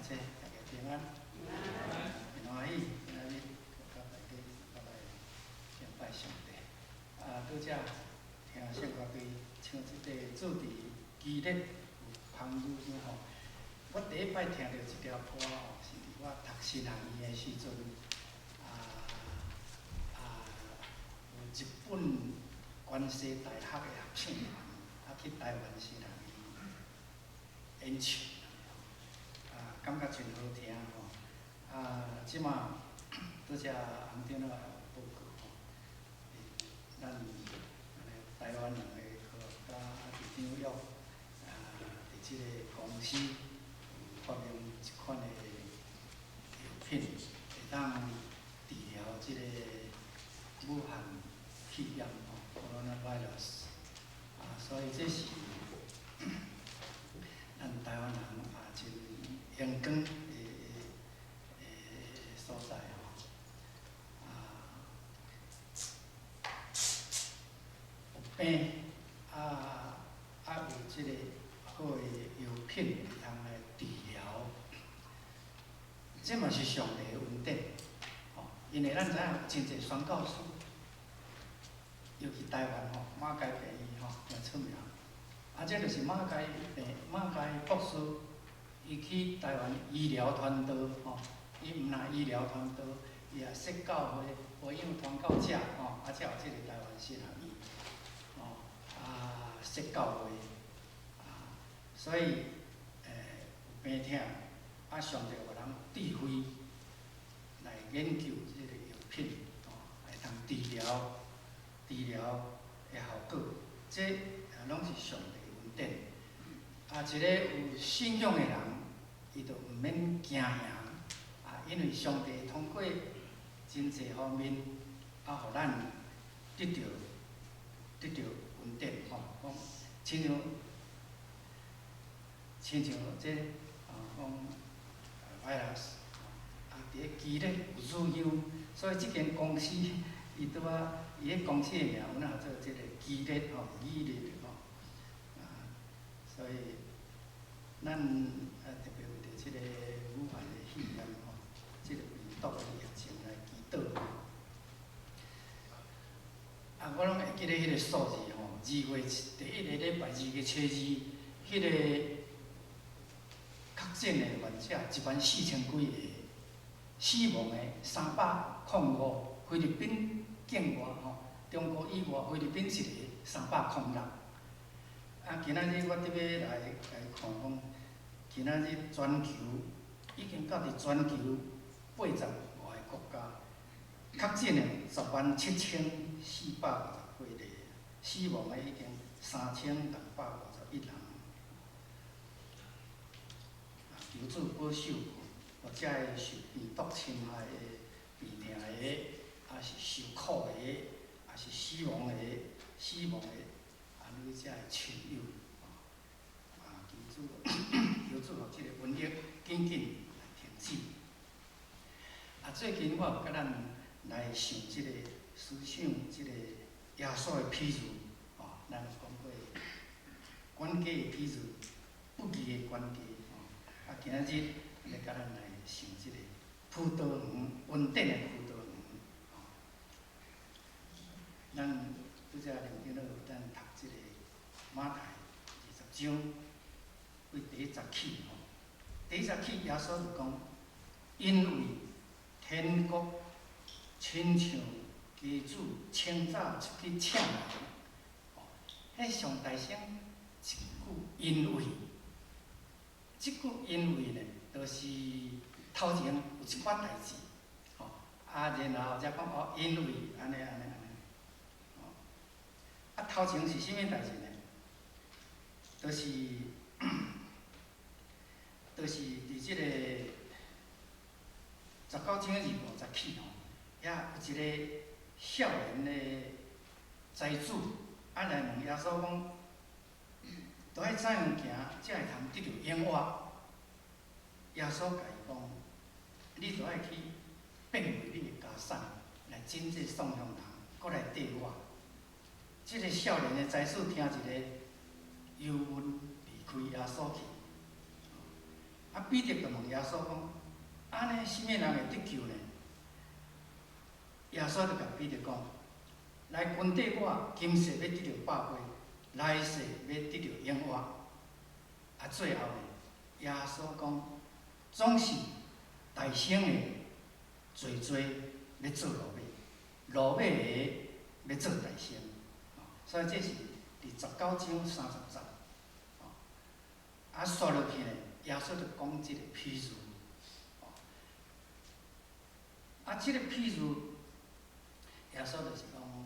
這大家平安，平歡喜，今仔日佮大家來敬拜上帝。啊，拄才聽聖歌隊唱這個主持基列有芳乳香吼。我第一擺聽著這條歌吼，是佇我讀神學院的時陣，啊啊，有日本關西大學的合唱團，啊去台灣神學院演唱。啊，感覺真好聽吼！啊，這馬拄才洪長老也有報告吼，咱台灣人的科學家啊，佇紐約啊，佇這個公司有發明一款的藥品，會當治療這個武漢肺炎吼，coronavirus。啊，所以這是咱台灣人也真榮光的的所在吼。啊，有病啊啊有這個好的藥品會通來治療，這嘛是上帝的恩典吼。因為咱知影有真濟宣教師，尤其台灣吼，馬偕病院吼誠出名。啊，這就是馬偕病馬偕博士，伊去台灣醫療傳道吼，伊毋若醫療傳道，伊也設教會、培養傳教者吼，啊，才有這個台灣神學院，吼，啊，設教會，啊，所以，有病疼，啊，上帝予人智慧來研究這個藥品，吼，會通治療、治療的效果，這攏是上帝恩典。啊，一個有信仰的人，伊就毋免驚嚇，啊，因為上帝通過真濟方面，啊，予咱得著得著恩典吼，講親像親像這啊講 virus，啊，佇咧基列有乳香，所以這間公司伊拄仔伊彼公司的名有哪做這個基列吼，基列吼，啊，所以咱啊特別為著這個武漢的肺炎吼，這個病毒的疫情來祈禱。啊，我攏會記得彼個數字吼，2月第一個禮拜2月初2，彼個確診的患者1萬4千幾個，死亡的305，菲律賓境外吼，中國以外菲律賓一個306。啊，今仔日我特欲來來看講，今仔日全球已經到佇全球85個國家，確診的107,458個，死亡的已經3651人。啊，求主保守，予遮个受病毒侵害的、病疼的，抑是受苦的，抑是死亡的、死亡的，啊，你遮个親友，啊，求主，求主予這個瘟疫緊緊來停止。啊，最近我有佮咱來想這個思想，這個耶穌的譬喻，吼，咱有講過管家的譬喻，不義的管家，吼。啊，今仔日來佮咱來想這個葡萄園，恩典的葡萄園，吼。咱拄才林長老咱讀這個馬太20章，對第一節起吼，第一節起耶穌就講，因為天國親像家主清早出去請人，吼，彼上大聲一句因為，這句因為呢，就是頭前有一寡代誌，吼，啊，然後才講哦，因為按呢按呢按呢，吼，啊，頭前是啥物代誌呢？就是，就是佇這個19章25節起吼，遐有一個少年的財主，啊來問耶穌講，著愛怎樣行才會通得著永活？耶穌共伊講，你著愛去變賣你的家產，來賑濟送予人，閣來綴我。這個少年的財主聽一下，憂悶離開耶穌去。啊，彼得就問耶穌講：按呢，啥物人會得救呢？耶穌就共彼得講：來跟綴我，今世欲得著百倍，來世欲得著永活。啊，最後呢，耶穌講，總是大先的濟濟欲做落尾，落尾的欲做大先。所以這是佇19章30節。啊，煞落去呢，耶穌就講這個譬喻。啊，這個譬喻，耶穌就是講，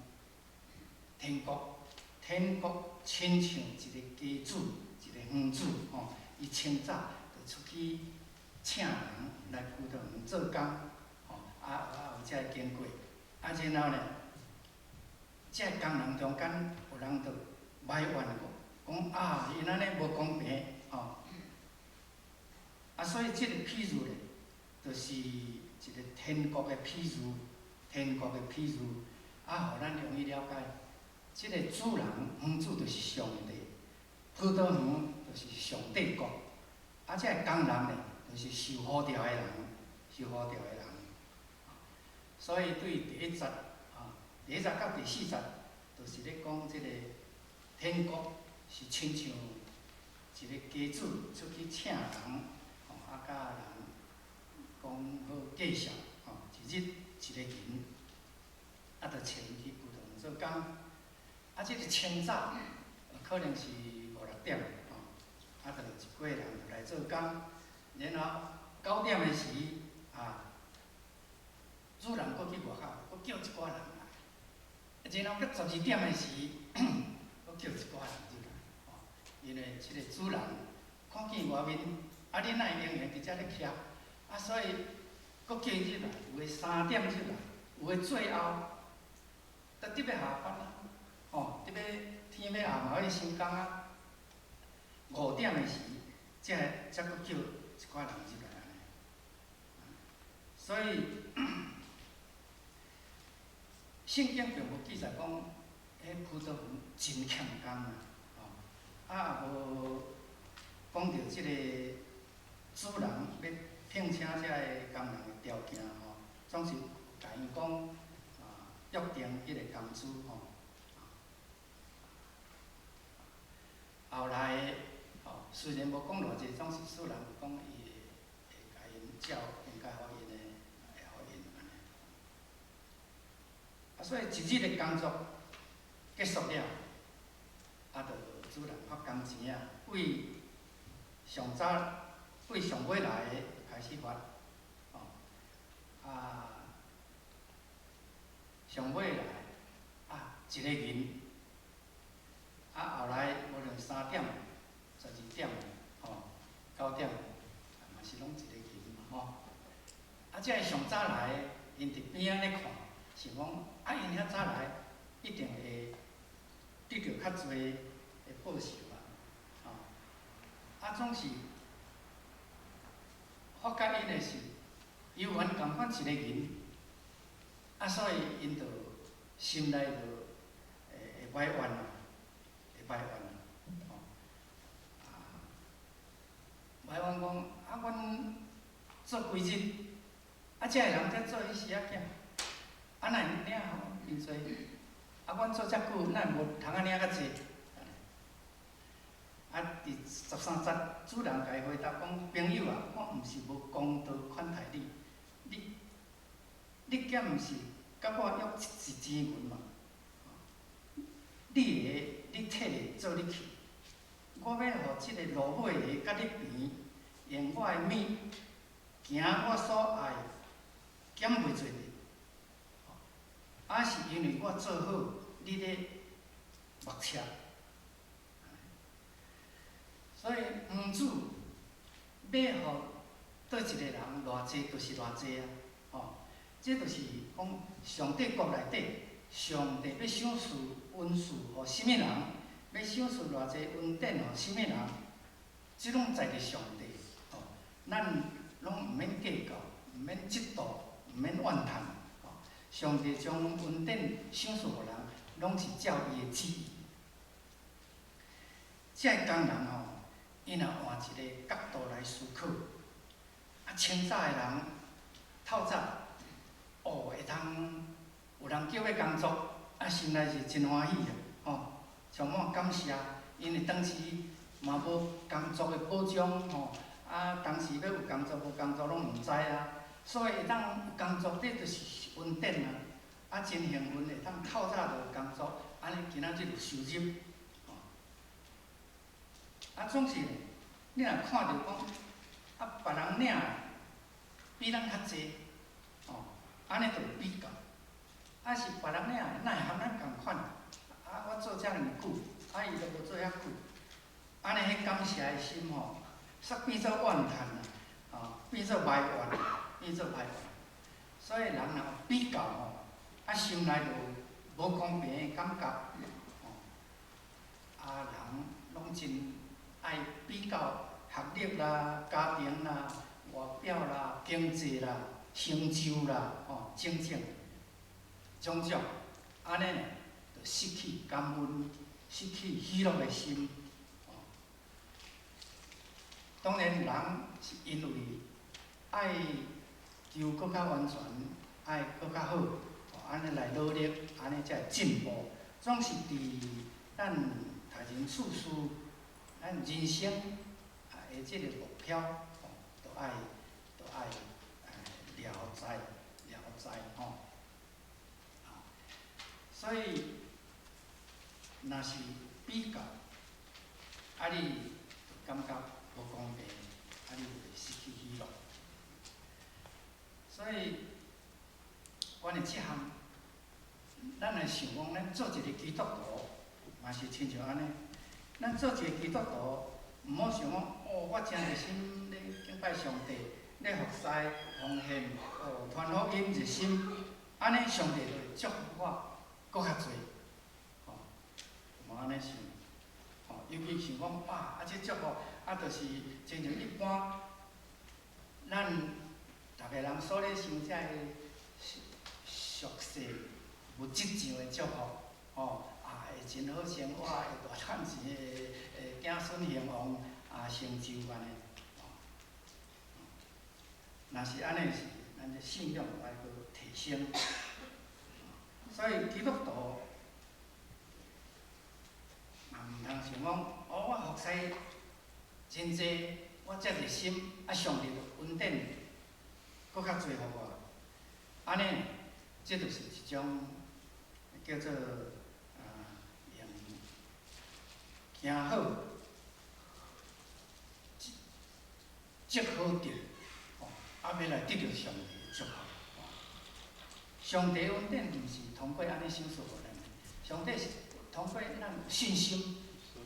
天國，天國親像一個家主，一個園主吼，伊清早就出去請人來葡萄園做工，吼，啊有這个經過，啊然後呢，這个工人中間有人就埋怨講，講啊，𪜶按呢無公平，吼，啊所以這个譬喻咧，就是一個天國的譬喻，天國的譬喻，啊，予咱容易了解。這个主人，園主就是上帝，葡萄園就是上帝國，啊，這个工人呢，就是受呼召的人，受呼召的人。所以對第一節，啊，第一節到第四節，就是咧講這个天國是親像一個家主出去請人，吼，啊，佮人講好價數，吼，一日一個銀，啊，就請𪜶去葡萄園做工。啊，這个清早可能是五六點，吼，啊，就一寡人就來做工，然後9點的時，啊，主人閣去外口，閣叫一寡人來，然後閣12點的時，閣叫一寡人入來，吼，因為這个主人看見外面，啊，恁哪會永遠佇遮咧徛？啊，所以閣叫𪜶入來，有的3點入來，有的最後，都得欲下班啊。吼，得欲天欲暗嘛，欲收工啊。5點的時，才才閣叫一寡人入來按呢。所以，聖經並無記載講，彼葡萄園真欠工啊，吼，啊也無講著這個主人欲聘請這个工人的條件吼，總是共𪜶講啊約定彼個工資吼。後來吼，雖然無講偌濟，總是主人講伊會會共𪜶照應該予𪜶的，會予𪜶按呢。啊，所以一日的工作結束了，啊，就主人發工錢啊，對上早、對上尾來的開始發，吼，啊，上尾來啊，一個銀。啊，後來無論3點、12點、吼、9點，嘛是攏一個銀嘛吼。啊，這个上早來的，𪜶佇邊仔咧看，想講啊，𪜶遐早來，一定會得著較濟的報酬啊，吼。啊，總是發覺𪜶的是猶原仝款一個銀，啊，所以𪜶就心內就會會埋怨啊。埋怨啊，吼，啊，埋怨講啊，阮做規日，啊，這个人才做彼時仔爾，啊，哪會領予真濟？啊，阮做遮久，哪會無通仔領較濟？啊，佇13節，主人共伊回答講：朋友啊，我毋是無公道款待你，你，你敢毋是佮我約一錢銀嘛？你的，你提咧做你去，我欲予這个落尾的佮你平，用我的物行我所愛，減袂做的。啊，是因為我做好，你咧目赤。所以園主欲予佗一个人偌濟，就是偌濟啊！吼，這就是講上帝國內底，上帝欲賞賜恩賜予啥物人，欲賞賜偌濟恩典予啥物人，這攏在佇上帝。吼，咱攏毋免計較，毋免嫉妒，毋免怨嘆。吼，上帝將恩典賞賜予人，攏是照伊的旨意。這个工人吼，伊若換一个角度來思考，清早的人透早，哦，會通有人叫欲工作，啊，心內是真歡喜啊，吼，充滿感謝，因為當時嘛無工作的保障，吼，啊，當時欲有工作無工作攏毋知啊，所以會當有工作，這就是恩典啊，啊，真幸運會當透早就有工作，按呢今仔日有收入，吼，啊，總是你若看著講，啊，別人領比咱較濟，吼，按呢就有比較，啊是別人領的哪會和咱仝款？啊，我做遮爾久，啊，伊都無做遐久，按呢彼感謝的心吼，煞變做怨嘆啦，吼，變做埋怨，變做埋怨。所以人若有比較吼，啊，心內就無公平的感覺，吼，啊，人攏真愛比較學歷啦、家庭啦、外表啦、經濟啦、成就啦，吼，種種，種種，按呢就失去感恩、失去喜樂的心。吼，當然，人是因為愛求閣較完全，愛閣較好，按呢來努力，按呢才會進步。總是佇咱待人處事、咱人生啊的這個目標，吼，都愛了知了知吼。所以，若是比較，啊你就感覺無公平，啊你就會失去喜樂。所以，關於這項，咱來想講，咱做一個基督徒，嘛是親像按呢。咱做一個基督徒，毋好想講，哦，我誠熱心咧敬拜上帝，咧服侍、奉獻、哦，傳福音熱心，按呢上帝就會祝福我閣較濟，吼，無按呢想，吼，尤其想講，哇，啊這祝福，啊，就是親像一般，咱逐个人所咧想這个俗世物質上的祝福，吼，啊，會真好生活，會大趁錢，會子孫興旺，啊，成就按呢，吼。若是按呢是，咱的信仰愛閣提升。所以基督徒嘛毋通想講，哦，我服侍真濟，我遮熱心，啊，上帝就恩典閣較濟予我。按呢，這就是一種叫做啊，用行好，積好德，吼，啊，欲來得著上帝的祝福。上帝恩典毋是通過按呢賞賜予咱的，上帝是通過咱有信心，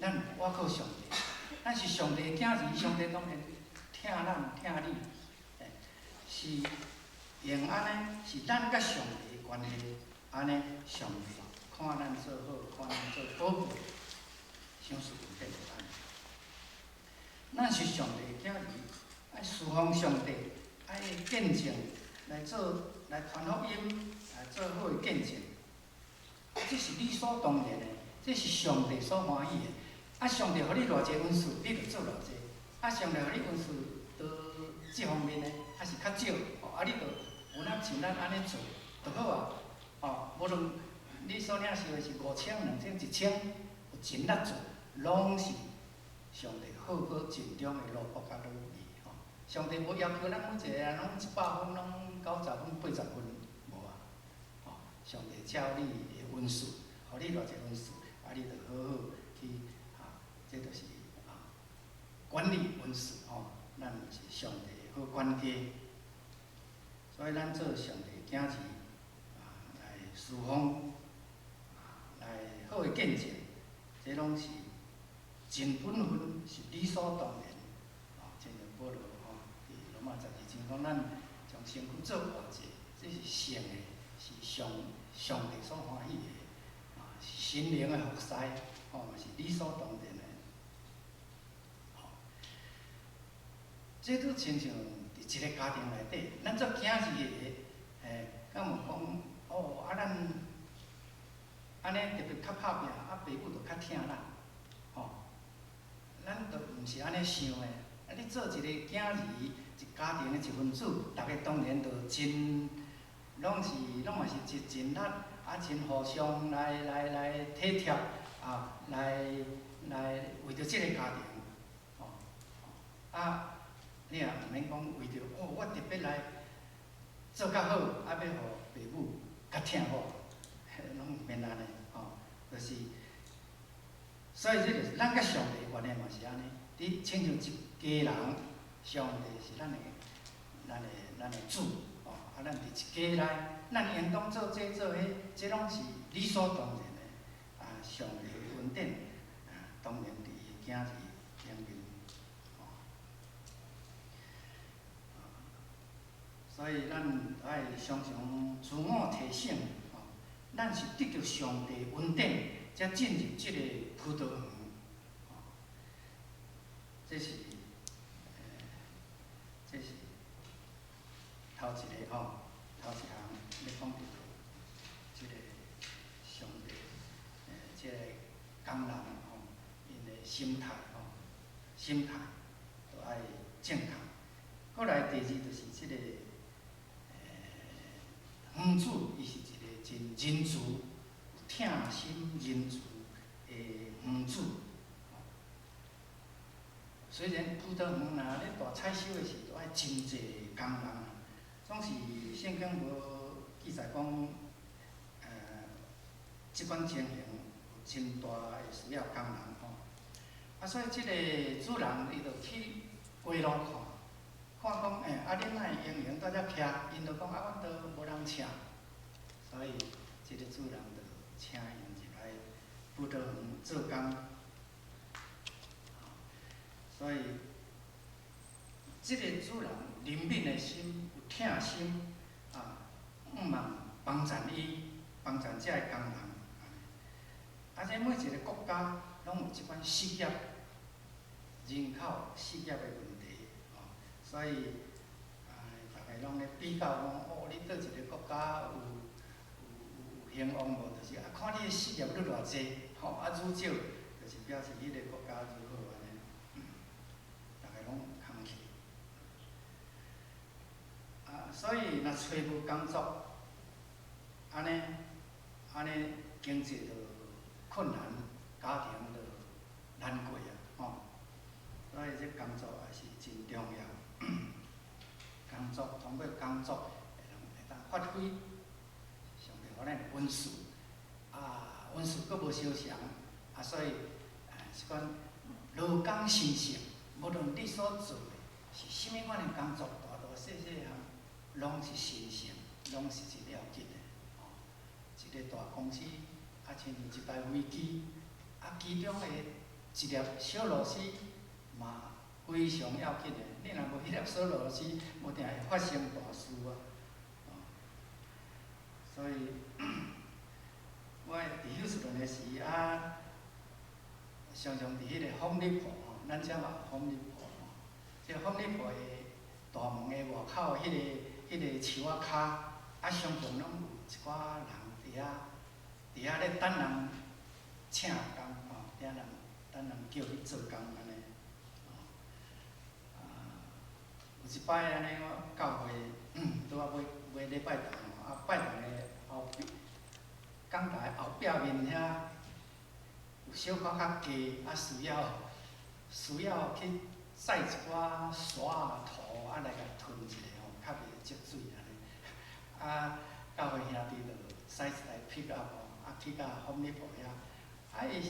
咱倚靠上帝。咱是上帝的囝兒，上帝當然疼咱疼你，是用按呢，是咱佮上帝的關係，按呢上帝看咱做好，看咱做寶貝，賞賜恩典予咱。咱是上帝的囝兒，愛侍奉上帝，愛見證來做來傳福音，來做好的見證。這是理所當然的，這是上帝所歡喜的。啊，上帝予你偌濟恩賜，你就做偌濟。啊，上帝予你恩賜佗這方面的，還是較少，吼，啊，你就有那像咱按呢做就好啊。吼，無論你所領受的是5000、2000、1000，有盡力做，攏是上帝好閣盡忠的奴僕佮女兒吼。上帝無要求咱每一個人攏100分，攏90分、80分，無啊。吼，上帝照你的恩賜，予你偌濟恩賜，啊，你就好好去啊，這就是啊管理恩賜吼。咱是上帝的好管家，所以咱做上帝囝兒啊，來侍奉，啊，來好的見證，這攏是盡本分，是理所當然。吼，親像保羅吼，佇羅馬12章講，咱將身軀做活祭，這是聖的，是上帝所歡喜的，啊，是心靈的服侍，吼，嘛是理所當然的。吼，這都親像佇一個家庭內底，咱做囝兒的，敢有講，哦，啊，咱按呢特別較拍拚，啊，爸母就較疼咱，吼，咱就毋是按呢想的。啊，你做一個囝兒，一家庭的一份子，逐家當然就真，攏是攏嘛是真盡力，啊，真互相來體貼，啊，來為著這个家庭，吼，啊，你也毋免講為著哦，我特別來做較好，啊，欲予爸母較疼我，攏毋免按呢，吼，就是，所以這就是咱佮上帝關係嘛是按呢，你親像一家人，上帝是咱的主，吼，啊，咱佇一家內，咱應當做這做彼，這攏是理所當然的，啊，上帝的恩典，啊，當然佇伊的囝兒頂面，吼。所以咱愛常常自我提醒，吼，咱是得著上帝恩典，才進入這个葡萄園，吼。這是頭一个吼，頭一項咧講著這个上帝，這个工人吼，𪜶的心態吼，心態都愛正確。過來第二就是這个，園主伊是一个真仁慈、疼心仁慈的園主。雖然葡萄園若咧大採收的時，都愛真濟工人啊，總是聖經無記載講，這款情形有真大的需要工人吼。啊，所以這个主人伊就去街路看，看講，欸，啊，恁哪會閒閒蹛遮徛？𪜶就講，啊，阮都無人請，所以這个主人就請𪜶入來葡萄園做工。所以，這个主人憐憫的心，有疼心，啊，向望幫贊伊，幫贊這个工人。啊，這每一个國家攏有這款失業，人口失業的問題，吼，所以，啊，逐家攏咧比較講，哦，你佗一个國家有興旺無？就是啊，看你的失業率偌濟，吼，啊，愈少，就是表示彼個國家愈好按呢。逐家攏空去。啊，所以若揣無工作，按呢經濟就困難，家庭就難過啊，吼。所以這工作也是真重要。工作通過工作會當發揮上帝予咱的恩賜，啊，恩賜閣無相仝，啊，所以是講勞工神聖，無論你所做的是啥物款的工作，大大細細項，攏是神聖，攏是真要緊的。吼，一個大公司，啊，親像一台飛機，啊，其中的一粒小螺絲嘛非常要緊的。你若無彼粒小螺絲，無定會發生大事啊！所以，我佇休斯頓的時啊，常常佇彼個 Home Depot 吼，咱遮嘛有 Home Depot 吼，這個 Home Depot 的大門的外口彼個樹仔跤，啊，常常攏有一寡人佇遐咧等人請工吼，等人叫去做工按呢。啊，有一擺按呢，我教會拄仔買禮拜堂吼，啊，拜堂的後壁，講台後壁面遐有小可較低，啊，需要去載一寡沙土啊來共吞一下吼，較袂積水按呢。啊，教會兄弟就駛一台 pick up 吼，啊去到 Home Depot 遐，啊伊是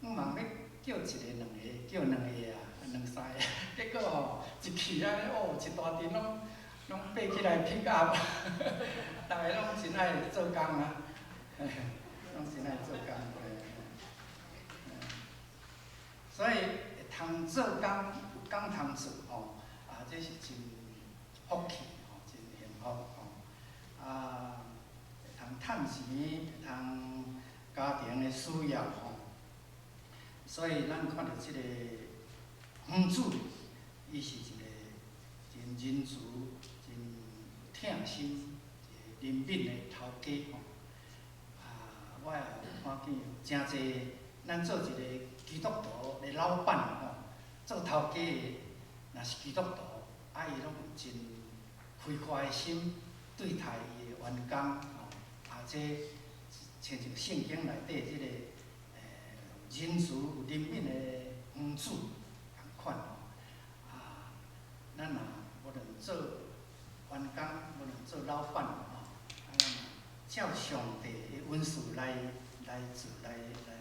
向望欲叫一个兩个，叫兩个啊，兩三个，結果吼一去按呢，哦，一大陣攏爬起來 pick up，逐家攏真愛做工啊，攏真愛做工，所以會通做工，有工通做吼，啊，這是真福氣吼，真幸福吼。啊，會通趁錢，會通家庭的需要吼。所以咱看著這个園主，伊是一個真仁慈、真疼心、一個憐憫的頭家吼。啊，我也有看見有誠濟，咱做一個基督徒的老闆吼，做頭家的若是基督徒，啊，伊攏有真開闊的心對待伊的員工，吼，啊，這親像聖經內底這個仁慈有憐憫的園主仝款吼。啊，咱若無論做員工，無論做老闆，吼，啊，咱若照上帝的恩賜來做，來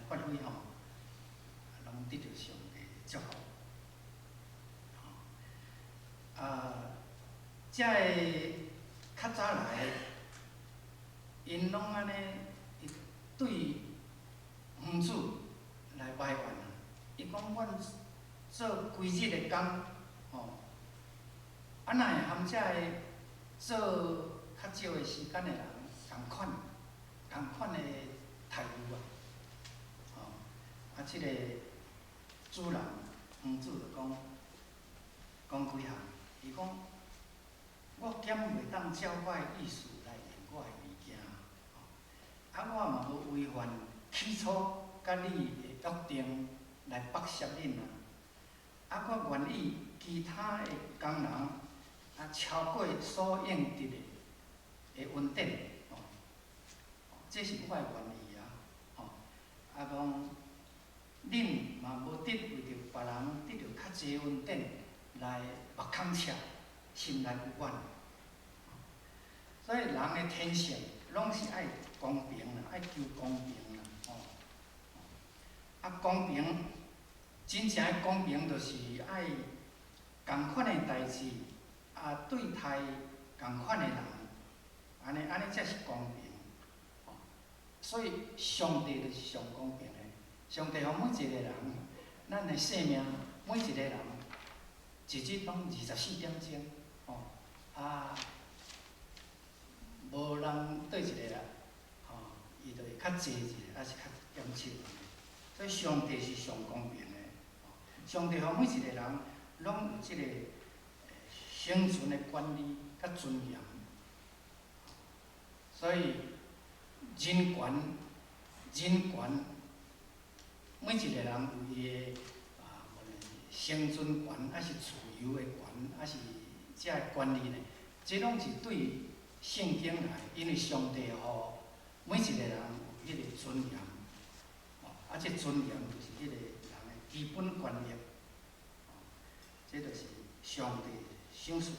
發揮吼，攏得著上帝祝福。吼，啊，遮个較早來，𪜶攏按呢，伊對園主來埋怨啊。伊講阮做規日的工，吼，啊哪會含遮个做較少的時間的人仝款，仝款的待遇啊？吼，啊，這個主人園主就講，講幾項，伊講我減袂當照我的意思來用我的物件，吼，啊，我嘛無違反起初佮你的約定來剝削恁啊。啊，我願意其他的工人啊超過所應得的恩典，吼，這是我的願意啊，吼。啊，講恁嘛無得為著別人得著較濟恩典來目空赤，心內有怨。所以人的天性攏是愛公平啦，愛求公平啦，吼。啊，公平，真正的公平就是愛仝款的代誌，啊，對待仝款的人，按呢按呢才是公平。吼，所以上帝就是上公平的，上帝予每一個人，咱的生命每一個人，一日攏24點鐘，吼，啊，無人佗一個人，吼，伊就會較濟一個，抑是較減少。所以上帝是上公平的，上帝予每一個人攏有這個生存的權利佮尊嚴。所以人權，人權，每一個人有伊的啊，無論生存權，抑是自由的權，抑是這个權利呢，這攏是對聖經來，因為上帝予每一個人有彼個尊嚴，啊，這尊嚴就是彼個人的基本權益，這就是上帝賞賜予人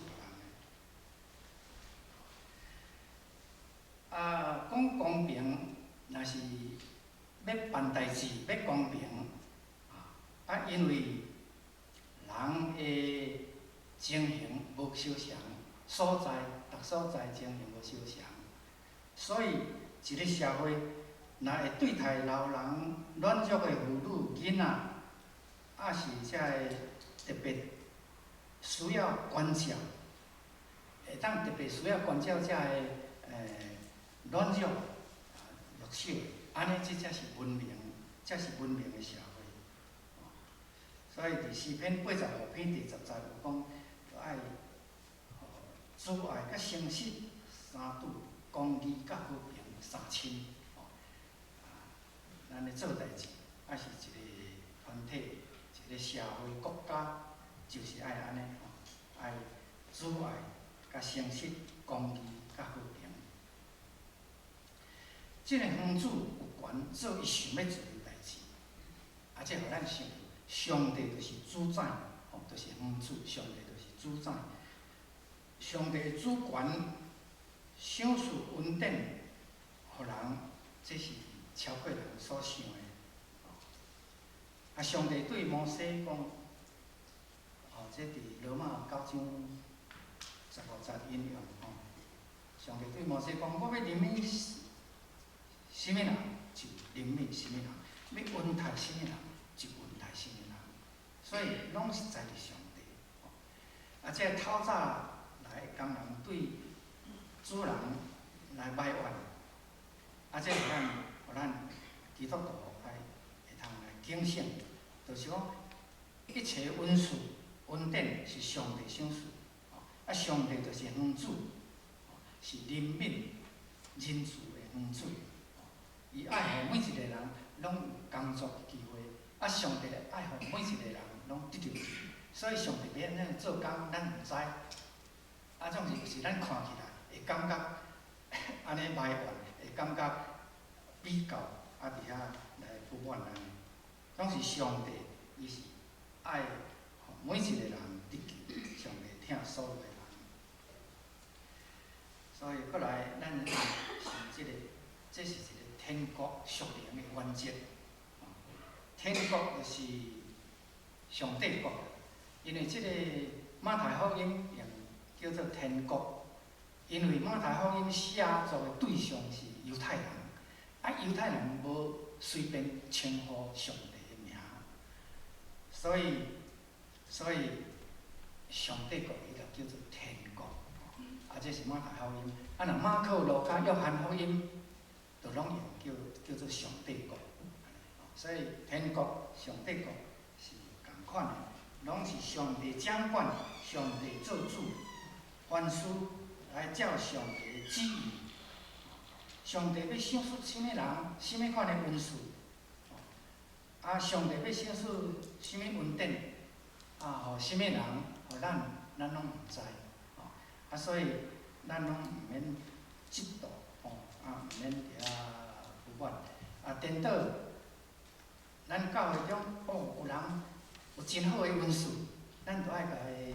的。啊，講公平，若是欲辦代誌，欲公平，啊，因為人的情形無相仝，所在，逐所在情形無相仝，所以一個社會若會對待老人、軟弱的婦女、囡仔，抑是這個特別需要關照，會當特別需要關照這个軟弱、弱小的，按呢這才是文明，才是文明的社會。所以佇詩篇85篇第10節有講，愛慈愛佮誠實相拄，公義佮和平相親。吼，啊，咱咧做代誌，抑是一個團體、一個社會、國家，就是愛按呢，吼，愛慈愛佮誠實、公義佮和平。這个園主有權做伊想欲做的代誌，啊，這予咱想，上帝就是主宰，吼，就是園主，上帝就是主宰。上帝主權賞賜恩典予人，這是超過人所想的。啊，上帝對摩西講，吼，這佇羅馬9章15節引用吼。上帝對摩西講：我欲憐憫啥物人，就憐憫啥物人；欲恩待啥物人，就恩待啥物人。所以，攏是在佇上帝。啊，這個透早來的工人對主人來埋怨，啊，這予咱，予咱基督徒來會通來警醒，就是講一切恩賜、恩典是上帝賞賜，啊，上帝就是園主，是憐憫仁慈的園主，伊愛予每一個人攏有工作的機會，啊，上帝愛予每一個人攏得著所以上帝欲按怎做工，咱毋知。啊，總是有時咱看起來會感覺按呢埋怨，會感覺比較，啊，佇遐來不滿按呢。總是上帝，伊是愛予每一個人得救，上帝疼所有的人。所以閣來，咱是這個，這是一個天國屬靈的原則。天國就是上帝國，因為這個馬太福音用叫做天國，因為馬太福音寫作的對象是猶太人，啊，猶太人無隨便稱呼上帝的名，所以上帝國伊就叫做天國，啊，這是馬太福音。啊，若馬可、路加、約翰福音，就攏用叫做上帝國。所以天國、上帝國是仝款的，攏是上帝掌管、上帝做主，凡事來照上帝的旨意。上帝欲賞賜啥物人，啥物款的恩賜，啊，上帝欲賞賜啥物恩典，啊，予啥物人，予咱，咱攏毋知，啊，所以咱攏毋免嫉妒，吼，啊，毋免佇遐不滿，啊，顛倒，咱教會中，哦，有人有真好的恩賜，咱就愛共伊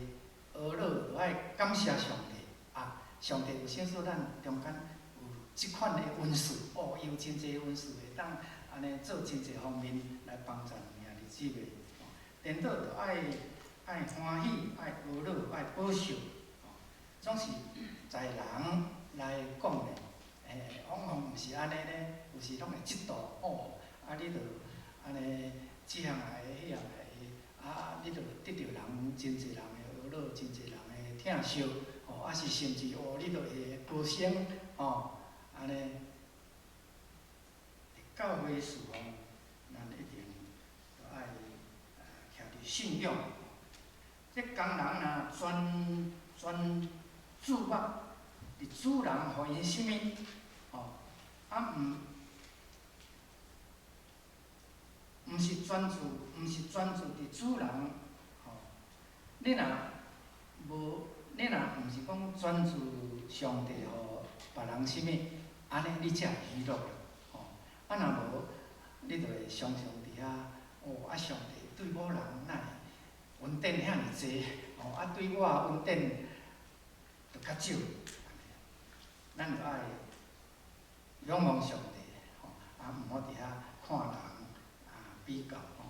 呵咾，就愛感謝上帝，啊，上帝有賞賜咱中間有這款的恩賜，哦，伊有真濟恩賜會當按呢做真濟方面來幫助兄弟姊妹，顛倒就愛歡喜，愛呵咾，愛保守，總是在人來講咧，往往毋是按呢咧，有時攏會嫉妒，哦，啊，你著按呢這項來，彼項來，啊，你著得著人真濟人的呵咾，真濟人的疼惜，吼，啊是甚至哦，你著會高升，吼，按呢，佇教會事奉，咱一定著愛徛佇信仰。這工人若專注目佇主人予𪜶啥物，吼，啊毋，毋是專注，毋是專注佇主人，吼，你若無，你若毋是講專注上帝予別人啥物，按呢你才會喜樂啦，吼，啊若無，你就會常常佇遐，哦，啊上帝對某人哪會恩典遐爾濟，吼，啊對我恩典就較少，咱就愛仰望上帝，吼，啊毋好佇遐看人啊比較吼。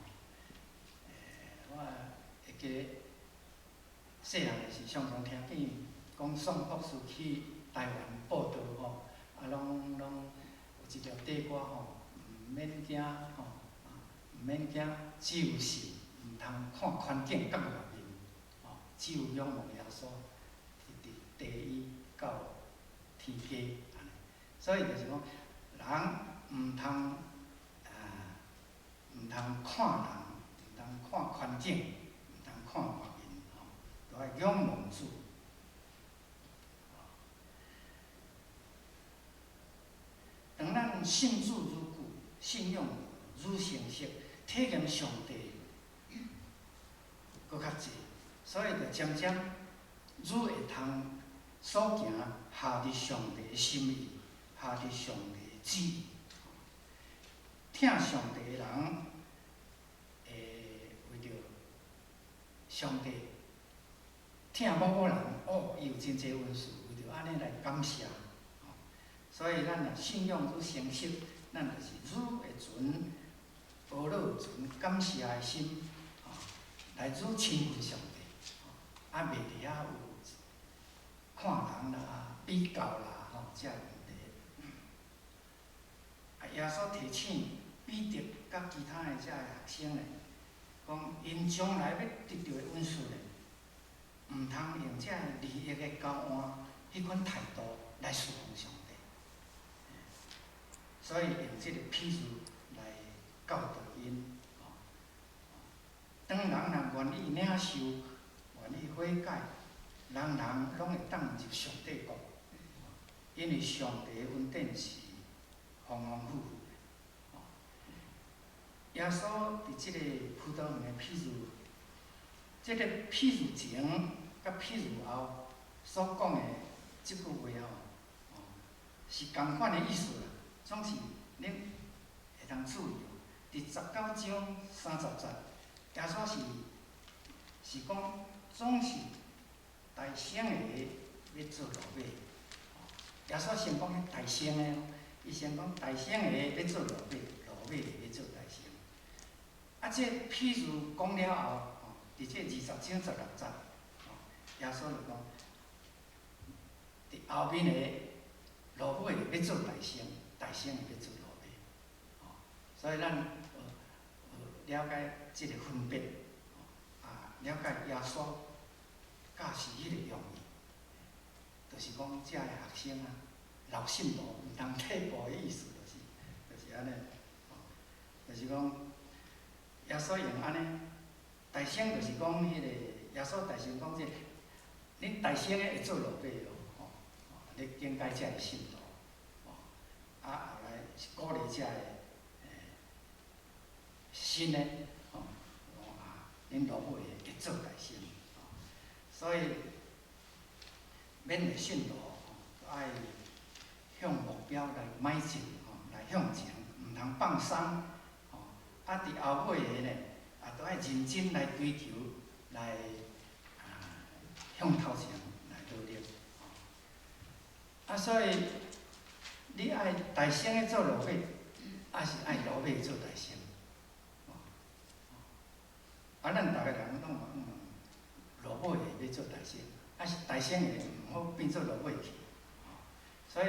我會記得細漢的時，常常聽見講宋博士去台灣布道吼，啊攏有一條短歌吼，毋免驚吼，毋免驚，只有信，毋通看環境佮外面，吼，只有仰望耶穌，直直綴伊到天家，按呢。所以就是講，人毋通看人，毋通看環境，毋通看外面，吼，都愛仰望主。當咱信主愈久，信仰愈成熟，體驗上帝閣較濟，所以就漸漸愈會通所行合佇上帝的心意，合佇上帝的旨意。疼上帝的人，會為著上帝疼某某人，哦，伊有真濟恩賜，為著按呢來感謝。所以咱若信仰愈成熟，咱就是愈會存呵咾、存感謝的心，吼，來愈親近上帝，啊，袂佇遐有看人啦、比較啦，吼，這个問題。啊，耶穌提醒彼得佮其他的這个學生咧，講𪜶將來欲得著的恩賜咧，毋通用這个利益的交換彼款態度來侍奉上帝。所以用這个譬喻來教導𪜶，吼。當人若願意領受、願意悔改，人人攏會當入上帝國，因為上帝的恩典是豐豐富富的。耶穌佇這个葡萄園的譬喻，這个譬喻前佮譬喻後所講的這句話吼，哦，是仝款的意思啦。總是恁會當注意哦，佇19章30節，耶穌是講總是大先的欲做落尾。耶穌先講彼大先的哦，伊先講大先的欲做落尾，落尾的欲做大先。啊，這譬喻講了後，吼，佇這20章16節，吼，耶穌就講，佇後面的落尾的欲做大先，大先的欲做落尾，吼，所以咱了解這个分別，啊，了解耶穌教示彼個用意，就是講遮个學生啊，老信徒毋通退步的意思，就是按呢，吼，就是講耶穌用按呢，大先就是講彼个耶穌大先講這個，恁大先的會做落尾哦，吼，咧警戒遮个信徒，吼，啊後來是鼓勵遮个新的，吼，啊，恁落尾的會做大先，吼，所以勉勵信徒吼，愛向目標來邁進，吼，來向前，毋通放鬆，吼，啊，佇後尾的呢，也都愛認真來追求，來向頭前來努力，吼。啊，所以你愛大先的做落尾，抑是愛落尾做大先？啊，咱逐个人攏落尾的欲做大先，抑是大先的毋好變做落尾去。所以，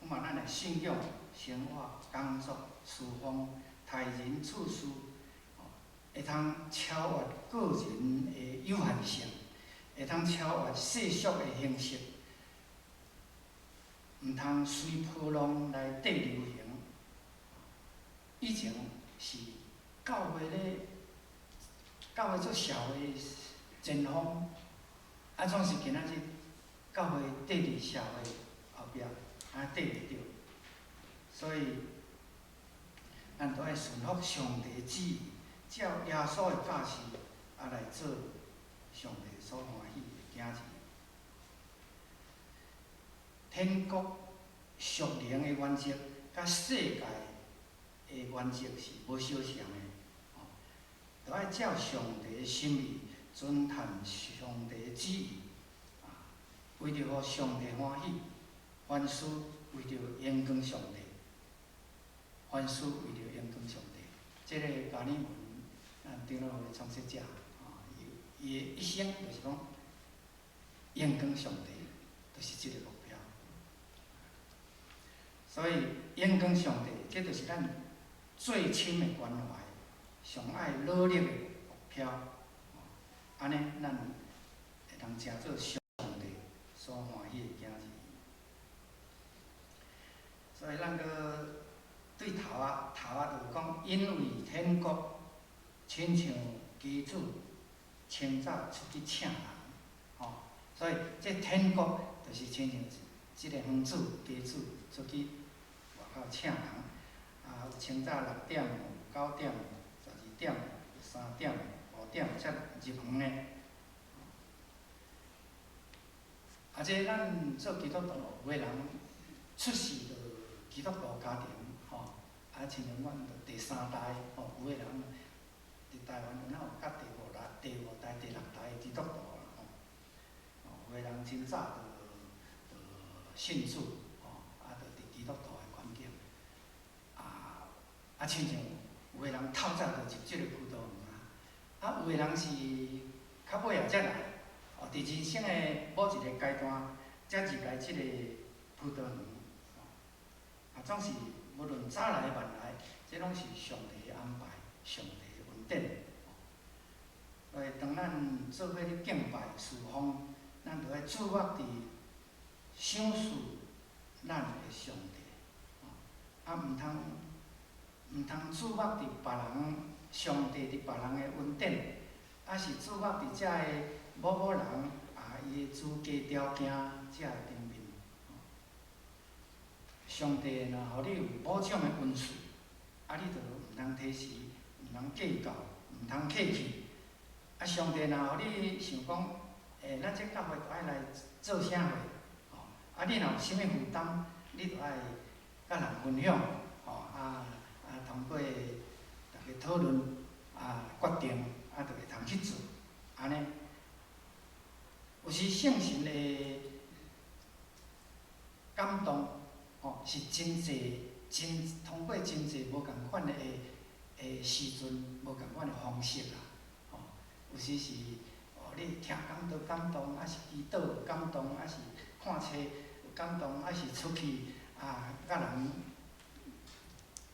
我嘛咱的信仰、生活、工作、事奉、待人處事，會通超越個人的有限性，會通超越世俗的形式，毋通隨波浪來綴流行。以前是教會咧，教會做社會前鋒，啊，總是今仔日教會綴佇社會後壁，啊，綴袂著。所以，咱都愛順服上帝旨意，照耶穌的教示，啊來做上帝所歡喜的囝兒。天國屬靈的原則，佮世界的原則是無相像的，吼，著愛照上帝的心意，遵行上帝的旨意，啊，為著予上帝歡喜，凡事為著榮光上帝，凡事為著榮光上帝。這个加爾文，咱長老會創設者，吼，伊伊的一生就是講榮光上帝，就是這个目標。所以榮光上帝，這就是咱最深的關懷，上愛努力的目標。按呢，咱會當成做上帝所歡喜的囝兒。所以咱閣對頭仔，頭仔就講，因為天國親像家主清早出去請人，吼，所以這天國就是親像這个園主家主出去外口請人，啊，有清早6點、9點、12點、3點、5點才入園的。啊，這咱做基督徒，有的人出世就基督徒家庭，吼，啊，親像阮就第三代，吼，有的人佇台灣有哪有到第五代、第五代、第六代的基督徒啦，吼，有的人真早就信主，吼，啊，就佇基督徒的環境，啊，啊，親像有的人透早就入這个葡萄園啊，啊，有的人是較尾仔才來，哦，佇人生的某一个階段才入來這个葡萄園，啊，總是無論早來晚來，這攏是上帝的安排，上帝的恩典。所以當咱做伙咧敬拜事奉，咱著愛注目佇賞賜咱的上帝，啊，毋通注目佇別人，上帝佇別人的恩典，抑是注目佇遮个某某人啊，伊的資格條件遮个頂面。上帝若予你有某種的恩賜，啊，你就毋通提示，毋通計較，毋通客氣，啊，上帝若予你想講，欸，咱這教會著愛來做啥貨，吼，啊，你若有啥物負擔，你著愛佮人分享，吼，啊啊，通過逐家討論，啊，決定，啊，就會通去做，按呢。有時聖神的感動，吼，是真濟真通過真濟無仝款的的時陣，無仝款的方式啦，吼。有時是哦，你聽講道感動，抑是祈禱有感動，抑是看冊有感動，抑是出去啊，佮人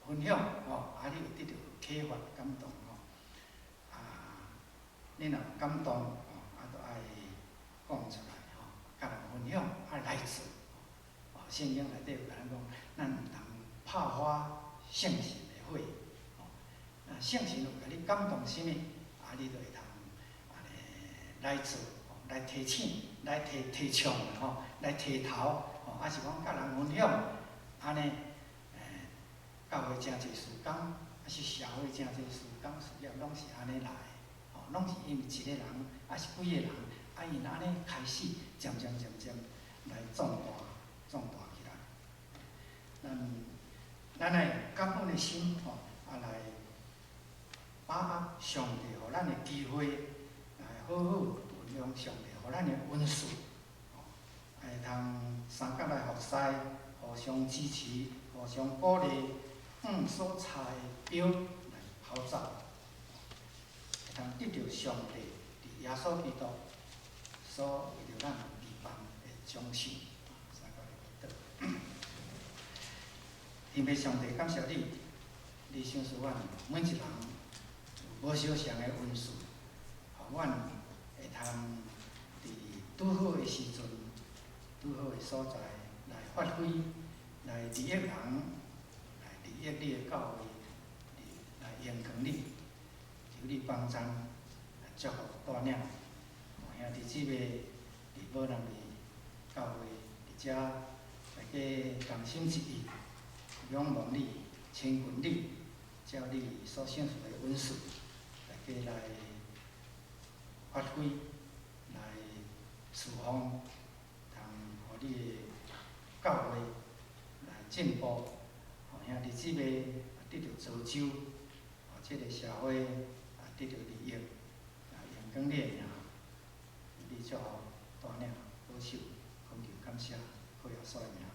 分享，吼，啊，你有得著啟發感動吼。啊，你若有感動，吼，啊，著愛講出來，吼，佮人分享，啊來做。哦，聖經內底有共咱講，咱毋通拍發聖神的火。吼，啊，聖神有共你感動啥物，啊，你就會通按呢來做，來提醒，來提提倡，吼，來提頭，吼，抑是講佮人分享，按呢，欸，教會誠濟事工，抑是社會誠濟事工事業，攏是按呢來，吼，攏是因為一個人，抑是幾个人，啊，𪜶按呢開始，漸漸漸漸來壯大，壯大起來。咱咱愛感恩的心，吼，啊來把握上帝予咱的機會，來好好運用上帝予咱的恩賜，吼，會通相佮來服侍，互相支持，互相鼓勵，按所差的標來跑走，會通得著上帝佇耶穌基督所為著咱預備的獎賞。相佮來祈禱。天父上帝，感謝你，你賞賜阮每一人有無相仝的恩賜，予阮會通佇拄好的時陣、拄好的所在來發揮，來利益人，來利益你的教會，來榮光你，求你幫贊，祝福帶領，兄弟姊妹佇寶南里教會佇遮，大家同心一意，仰望你，親近你，照你所賞賜的恩賜，大家來發揮，來侍奉，通予你的教會來進步，予兄弟姊妹也得著造就，予這个社會也得著利益，來榮光你的名，你祝福帶領保守，懇求感謝，靠耶穌的名。